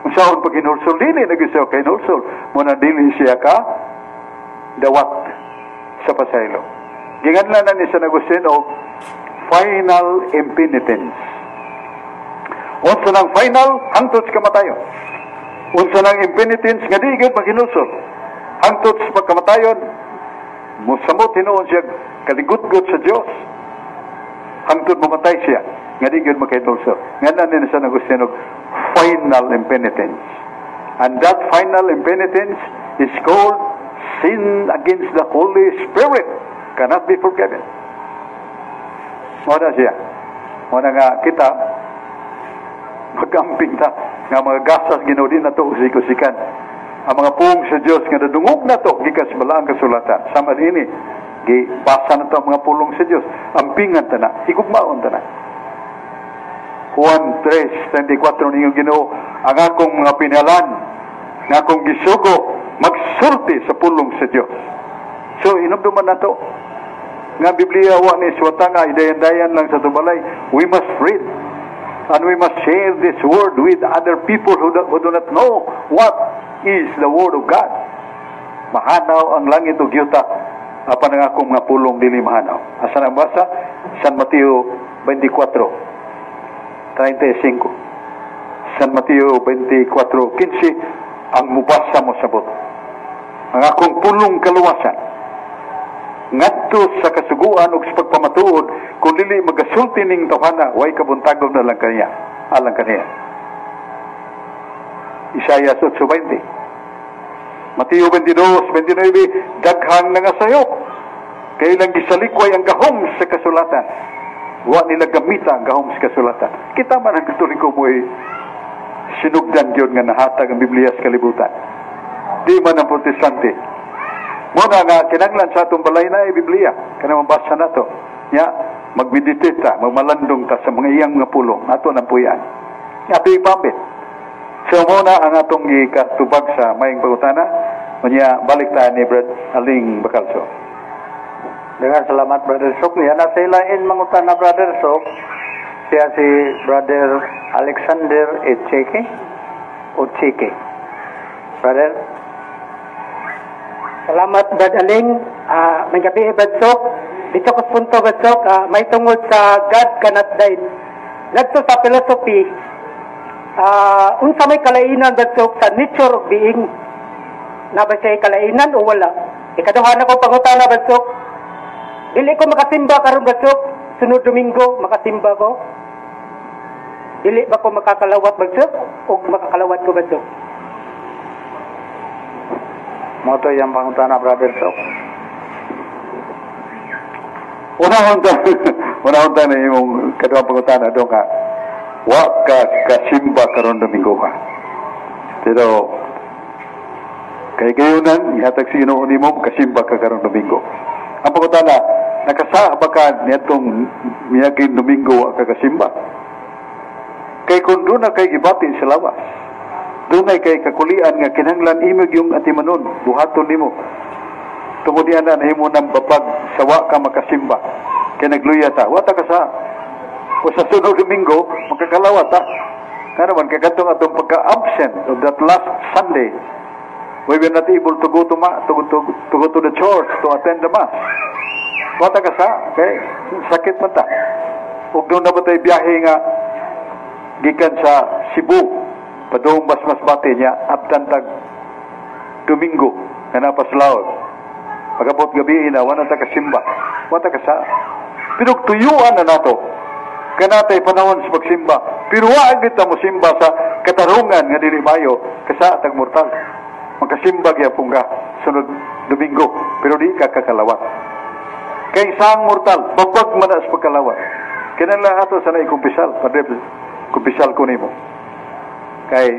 Unsaon paghinulsol? Dili na siya kahinulsol. Muna dili siya ka dawat sa pasaylo. Ginganlan na ni San Agustin og final impenitence. Unsa nang final? Hangtod sa kamatayon. Unsa nang impenitence? Nga di gyud maghinulsol. Hangtod sa pagkamatayon, musamot hinuon siya kaligutgot sa Dios. Hangtod mamatay siya, nga di gyud makahinulsol. Nga ni San Agustin og final impenitence. And that final impenitence is called sin against the Holy Spirit. Cannot be forgiven. Mao na siya. Mao na nga kita magamping ta nga mga gasas Ginoo, di nato usik-usikan. Ang mga pulong sa Dios nga nadungog nato gikan sa balaang kasulatan. Sama ini gibasa nato ang mga pulong sa Dios. Ampingan ta na, higugmaon ta na. Juan 3:34, ningon Ginoo, "Ang akong mga pinalan nga akong gisugo magsulti sa pulong sa Dios." So hinumduman nato nga Biblia wa ni suwata nga idayan-dayan lang sa tubalay. We must read and we must share this word with other people who do not know what is the word of God. Mahanaw ang langit ug yuta, apan ang akong mga pulong dili mahanaw. Asa nang basa? San Mateo 24:35. San Mateo 24:15, ang mubasa mo sabot. Ang akong pulong kaluwasan ngadto sa kasuguan ug sa pagpamatuod, kung dili magasulti ning tawhana, way kabuntagon na lang kaniya alang kaniya. Isaiah 8:20, Mateo 22:29, daghang nangasayop kay ilang gisalikway ang gahom sa kasulatan. Wa nila gamita ang gahom sa kasulatan. Kita man ang Katoliko mo'y sinugdan gyud nga nahatag ang Biblia sa kalibutan. Di man ang Protestante. Mao na nga kinanglan sa atong balay na ay Biblia. Kana mabasa nato. Ya, magmeditate ta, magmalandong ta sa mga iyang mga pulong. Ato nang puyan. Ato ipambit. So mao na ang atong gikatubag sa maayong pangutana. Unya balik ta ni Brad Aling Bacalso. Daghang salamat, Brother Sok. Yan na sa ilain mangutana, Brother Sok. Siya si Brother Alexander Echeke. Ocheke. Brother. Salamat, Brad Aling. May gabi, Brad Sok. Dito ko punto, Brad Sok, may tungod sa God cannot die. Ngadto sa philosophy, unsa may kalainan, Brad Sok, sa nature of being? Na ba siya kalainan o wala? Ikaduha na ko pangutana, Brad Sok. Dili ko makasimba karon, Brad Sok. Sunod Domingo makasimba ko. Dili ba ko makakalawat, Brad Sok? O makakalawat ko, Brad Sok? Mao to iyang pangutana, Brother Sok. Unahon ta na imong kaduhang pangutana do nga wa ka kasimba karon Domingo ka. Pero kay gayunan ihatag sa Ginoo nimo kasimba ka karon Domingo. Ang pangutana, nakasaa ba ka niadtong miaging Domingo wa ka kasimba? Kay kung doon na kay gibati sa lawas, Dunay kay kakulian nga kinahanglan imo yung atimanon, buhaton nimo. Tungod diyan na nahimo ng babag sa wa ka makasimba. Kay nagluya ta, wa ta ka sa o sa sunod Domingo makakalawat ta. Nga naman kay katong atong pagka-absent of that last Sunday, we were not able to go to ma, to go to the church to attend the mass. Wa ta ka sa kay sakit man ta. Ug doon na ba tayo biyahe nga gikan sa Cebu padung Masbate niya abtan tag Domingo nga napaslaot. Pagabot gabi na wala ta kasimba. Wa ta ka sa. Pero tuyuan na nato kanatay panahon sa pagsimba. Pero wa kita mo simba sa katarungan nga dili mayo kasa tag mortal. Makasimba gyapon ka sunod Domingo pero di ka kakalawat. Kay sang mortal babag man na sa pagkalawat. Kinahanglan ato sa naikumpisal, padre, kumpisal ko nimo. Kay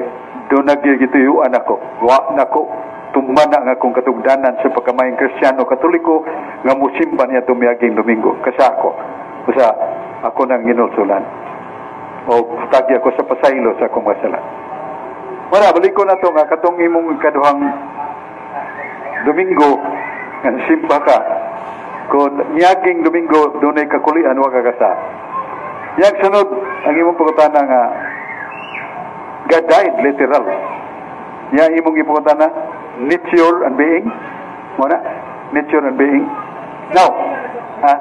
doon nagigituyuan ako, wa nako tumana nga akong katugdanan sa pagkamayong Kristiyano Katoliko nga musimba niya tumiaging Domingo. Kasa ako, usa ako nang ginulsulan. O tagi ako sa pasaylo sa akong masala. Wala, balik ko na to nga katong imong kaduhang Domingo nga simba ka. Kung miaging Domingo dunay kakulian wa ka kasa. Yang sunod ang imong pangutana nga God died literal. Yang imong ipangutana nature and being. Mo na nature and being. Now, ha?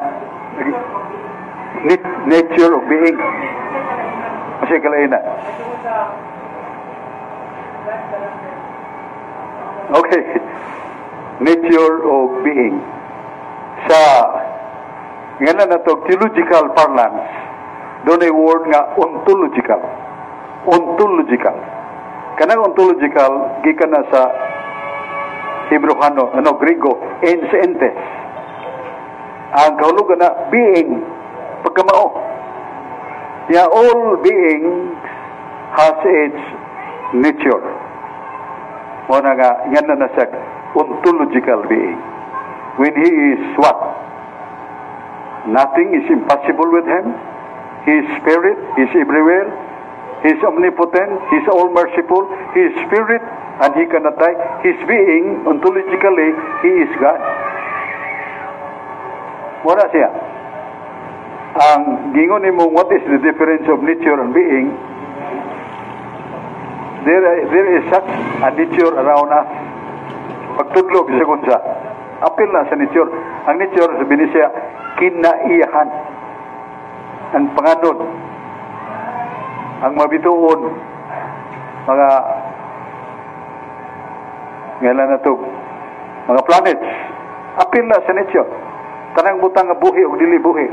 Nature of being. Kasi kalain na. Okay. Nature of being. Sa nga na to theological parlance, doon ay word nga ontological. Ontological. Kanang ontological gikan na sa Hebreohano, ano, Griego, ens entes. Ang kahulugan na being, pagkamao. Yeah, all beings has its nature. Mo na nga, yan na na siya, ontological being. When he is what? Nothing is impossible with him. He is spirit, he is everywhere. He is omnipotent, he is all merciful, he is spirit, and he cannot die. His being, ontologically, he is God. Wala siya. Ang gingon nimo, what is the difference of nature and being? There is such a nature around us. Pagtudlo, bisag unsa, apil na sa nature. Ang nature sa Binisaya, kinaiyahan. Ang panganod, ang mabituon, mga ngalan na to, mga planets, apil na sa nature. Tanang butang nga buhi o dili buhi.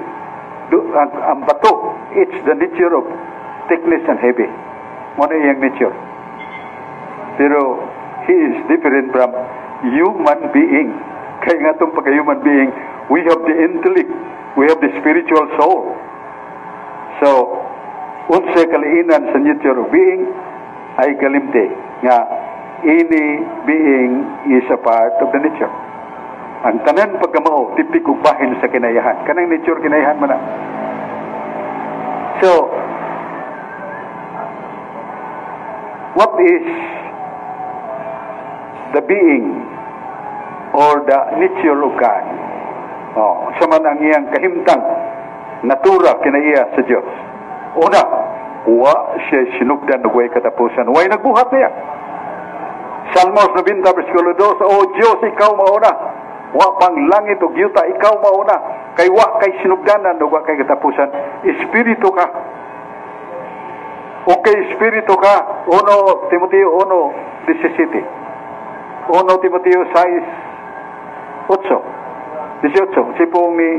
Ang bato, it's the nature of thickness and heavy. Mo na iyang nature. Pero he is different from human being. Kaya nga itong pagka-human being, we have the intellect, we have the spiritual soul. So, unsay kaliinan sa nature of being ay kalimte nga any being is a part of the nature. Ang tanan pagkamao, tipik ug bahin sa kinayahan. Kanang nature kinayahan man na. So, what is the being or the nature of God? Oh, sa man ang iyang kahimtang natura kinaiya sa Dios. Una, wa siya sinugdan ug way katapusan. Way nagbuhat niya. Salmos 90 versikulo 2, O Dios, ikaw mauna. Wa pang langit ug yuta, ikaw mauna. Kay wa kay sinugdanan ug wa kay katapusan. Espiritu ka. Okay, espiritu ka. 1 Timoteo 1:17. 1 Timoteo 6:8. 18. Sipong ni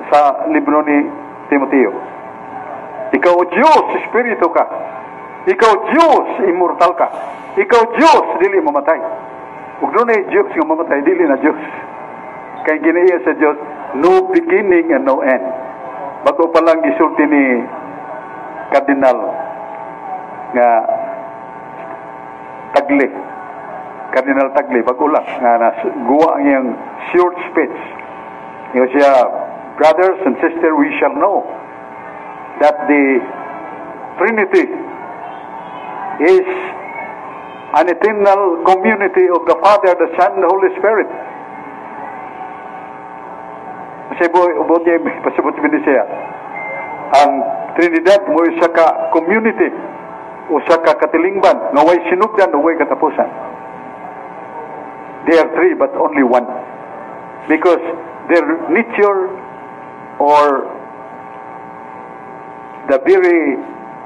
sa libro ni Timoteo. Ikaw, Diyos, espiritu ka. Ikaw, Diyos, immortal ka. Ikaw, Diyos, dili mamatay. Ug dunay Diyos nga mamatay, dili na Diyos. Kay ginaiya sa Diyos, no beginning and no end. Bago pa lang gisulti ni Cardinal nga Tagle, Cardinal Tagle, bago lang nga guwa ang iyang short speech. Ingon siya, brothers and sisters, we shall know that the Trinity is an eternal community of the Father, the Son, the Holy Spirit. Pasibot niya, pasibot siya. Ang Trinidad mo isa ka community, usa ka katilingban, nga way sinugdan, way katapusan. They are three but only one. Because their nature or the very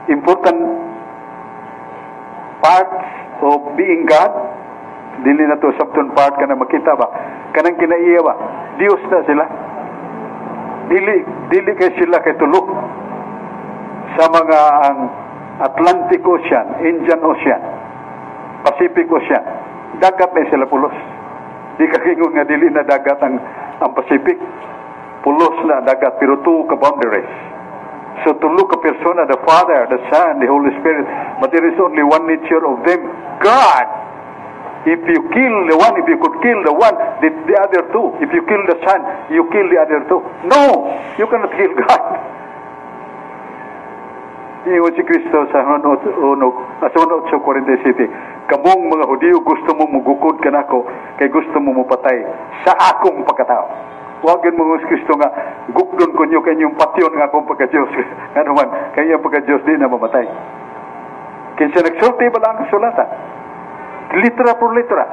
important parts of being God, dili na to sabton part ka na makita ba, kanang kinaiya ba, Diyos na sila. Dili, dili kay sila kay tulo. Sa mga ang Atlantic Ocean, Indian Ocean, Pacific Ocean, dagat na sila pulos. Di ka kingon nga dili na dagat ang Pacific. Pulos na dagat, pero two ka boundaries. So tulo ka persona, the Father, the Son, the Holy Spirit, but there is only one nature of them, God. If you kill the one, if you could kill the one, the other two. If you kill the Son, you kill the other two. No! You cannot kill God. Ingon si Kristo sa Juan 8, sa Juan 8:47, "Kamong mga Hudiyo gusto mo mugukod kanako kay gusto mo mupatay sa akong pagkatao." Wag yun mga si Kristo nga gukdon ko niyo kay inyong patyon nga akong pagka-Diyos. Ano man, kay iyang pagka-Diyos di na mamatay. Kinsa nagsulti ba lang ang kasulatan? Litra por litra.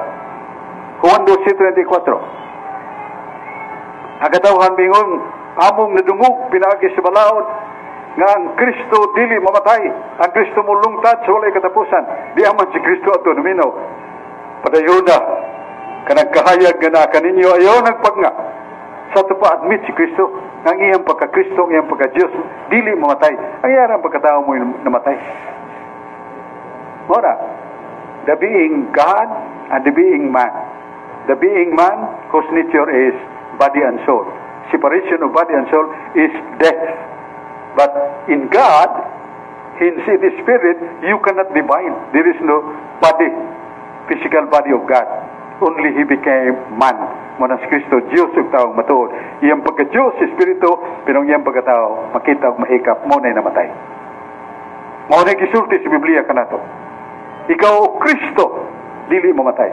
Juan 12:34. Ang katawhan bingon, among nadungog, pinaagi sa balaod, nga ang Kristo dili mamatay. Ang Kristo mulungtad sa walay katapusan. Di aman si Kristo ato naminaw. Padayon na, kanang kahayag nga naa kaninyo, ayaw nagpagna. Sa ato pa admit si Kristo, nga ang iyang pagka-Kristo, ang iyang pagka-Diyos, dili mamatay. Ang iyang pagkatao mo namatay. Mora, the being God and the being man. The being man whose nature is body and soul. Separation of body and soul is death. But in God, hence it is spirit, you cannot divide. There is no body, physical body of God. Only He became man. Mo na si Kristo, Diyos ug taong matuod. Iyang pagka-Diyos, Espiritu, pero ang iyang pagkatao, makita ug mahikap, mo na'y namatay. Mao na gisulti sa Biblia kanato. Ikaw, o Kristo, dili mamatay.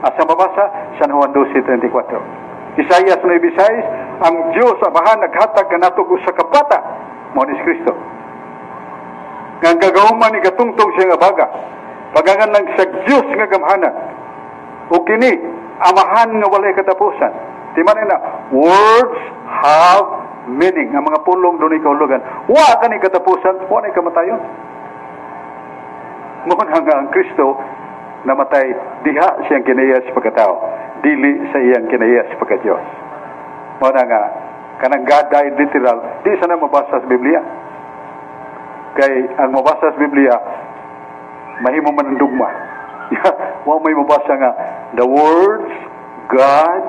Asa mabasa? San Juan 12:34. Isaias 9:6, ang Diyos Amahan naghatag kanato usa ka bata, mao ni si Kristo. Nga ang gagawman ni katungtong siya nga baga. Pagangan lang sa Diyos nga gamhanan. O kini, Amahan nga walay katapusan. Di man na, words have meaning. Ang mga pulong doon kahulugan. Wa ka ni katapusan, wa ni kamatayon. Mo na nga ang Kristo namatay diha siyang kinaiya sa pagkatao, dili sa iyang kinaiya sa pagka-Diyos. Mo na nga kanang God died literal, di sana mabasa sa Biblia. Kay ang mabasa sa Biblia, mahimo man ang dugma. Wa may mabasa nga the words "God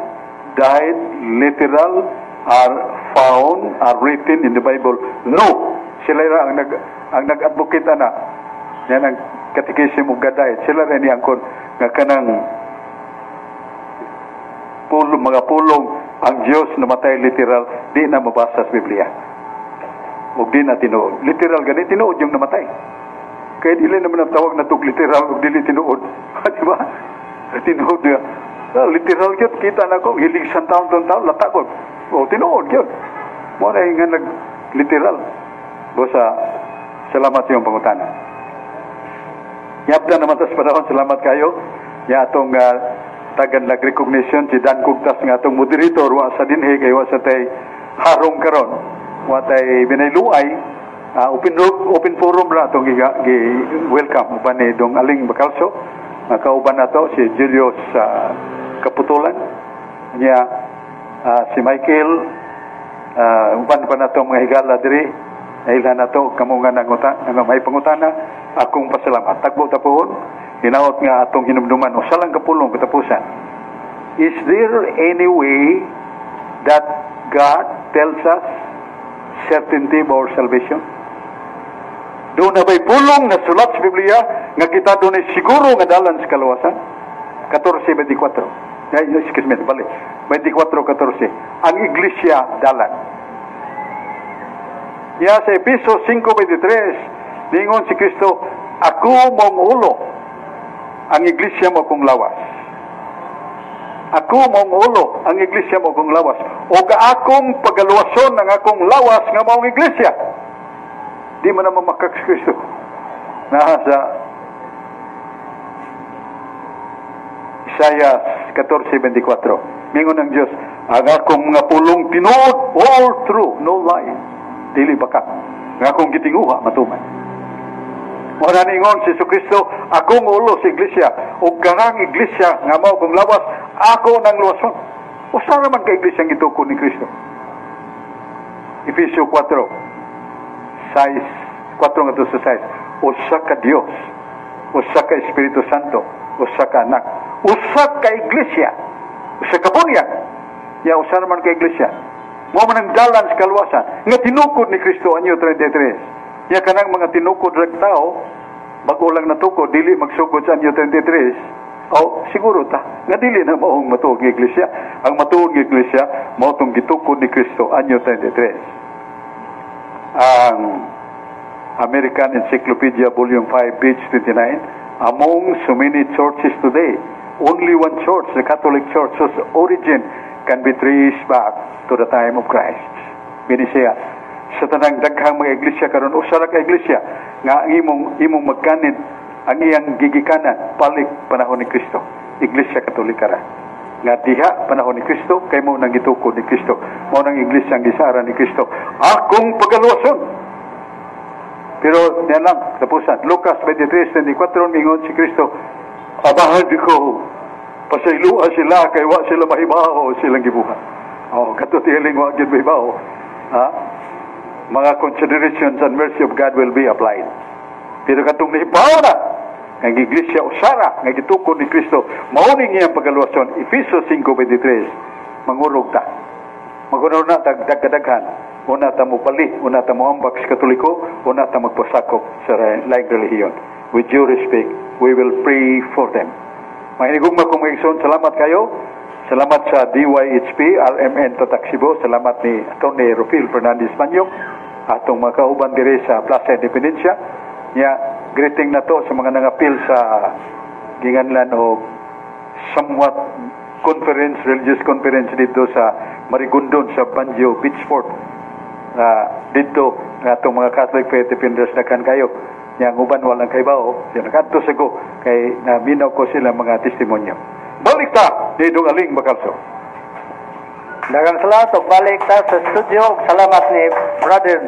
died literal" are found, are written in the Bible. No, sila ra ang nag-advocate ana. Yan ang Catechism of God died. Sila rin angkon nga kanang pulong, mga pulong ang Diyos namatay literal, di na mabasa sa Biblia. Ug di na tinuod. Literal gani, tinuod yung namatay. Kaya dili naman ang tawag na tug literal ug dili tinuod. Di ba? Tinuod nga. Ah, literal gyud kita na ko hilig sa taon taon taon lata ko. O tinuod gyud. Mo na nga nag literal. Bosa, salamat yung pangutana. Yapta naman tas panahon, salamat kayo. Ya atong tagan lag recognition si Dan Kugtas nga atong moderator wa sa dinhi kay wa sa tay harong karon. Wa tay binayluay, open open forum ra atong gi, gi welcome uban ni Dong Aling Bacalso. Kauban nato si Julius Kaputulan niya, si Michael, uban pa nato mga higala diri. Nailhan nato kamo nga nanguta nga may pangutana. Akong pasalamat. Tagbo ta pohon. Hinaot nga atong hinumduman usa lang ka pulong katapusan. Is there any way that God tells us certainty of our salvation? Doon na ba'y pulong na sulat sa Biblia nga kita doon ay siguro nga dalan sa kaluwasan? 14:24. Ay, excuse me, bali. 24:14. Ang iglesia dalan. Ya sa Epeso 5:23, ningon si Kristo, Ako mong ulo, ang iglesia mo kong lawas. Ako mong ulo, ang iglesia mo kong lawas. O akong pagaluwason ang akong lawas nga maong iglesia. Di man naman makak si Kristo. Naa sa Isaiah 14:24. Mingon ng Diyos, ang akong mga pulong tinuod, all true, no lie. Dili baka. Ang akong gitinguha, matuman. Mao na niingon si Jesucristo, akong ulo sa iglesia, ug kanang iglesia nga mao kong lawas, ako nang luwason. Usa ra man ka iglesia ang gitukod ni Kristo. Efesio 4, 6, 4 ngadto sa 6. Usa ka Dios, usa ka Espiritu Santo, usa ka Anak, usa ka iglesia, usa ka bunyag. Ya usa ra man ka iglesia. Mao man ang dalan sa kaluwasan nga tinukod ni Kristo anyo 33. Ya kanang mga tinukod rag tao, bago lang natukod, dili magsugod sa anyo 33. O siguro ta nga dili na maong matuog nga iglesia. Ang matuog nga iglesia mao tong gitukod ni Kristo anyo 33. Ang American Encyclopedia Volume 5 page 29, among so many churches today, only one church, the Catholic Church, whose origin can be traced back to the time of Christ. Binisiya, sa tanang daghang mga iglesia karon, usa ra ka iglesia nga ang imong magkanid ang iyang gigikanan balik panahon ni Kristo. Iglesia Katolika ra. Nga diha panahon ni Kristo kay mao nang gitukod ni Kristo. Mao nang iglesia ang gisara ni Kristo. Akong pagaluwason. Pero niya lang tapusan. Lucas 23:24 mingon si Kristo, abahan ko pasayloa sila kay wa sila mahibaw silang gibuhat. Oh, kato tiling wa gyud mahibaw. Ha? Mga considerations and mercy of God will be applied. Pero katong nahibaw na ang iglesia usara nga gitukod ni Kristo, mao ning iyang pagaluwason. Efeso 5:23, mangurog ta. Magunor na tagdagdaghan. Una ta mo bali, una ta mo ambak sa Katoliko, una ta magpasakop sa laing relihiyon. With due respect, we will pray for them. Mahinigugma kong mga igsoon, salamat kayo. Salamat sa DYHP, RMN Tatak Cebu. Salamat ni Atty. Rufil Fernandez Manyok, atong mga kauban dire sa Plaza Independencia. Nya, greeting na to sa mga nangapil sa ginganlan o somewhat conference, religious conference dito sa Marigondon sa Banjo Beachport. Dito nga atong mga Catholic Faith Defenders na kan kayo. Nya ang uban walang kaibaw, siya nakadto sa ko kay naminaw ko sila mga testimonyo. Balik ta ni Dong Aling Bacalso. Daghang salamat ug balik ta sa studio. Salamat ni Brother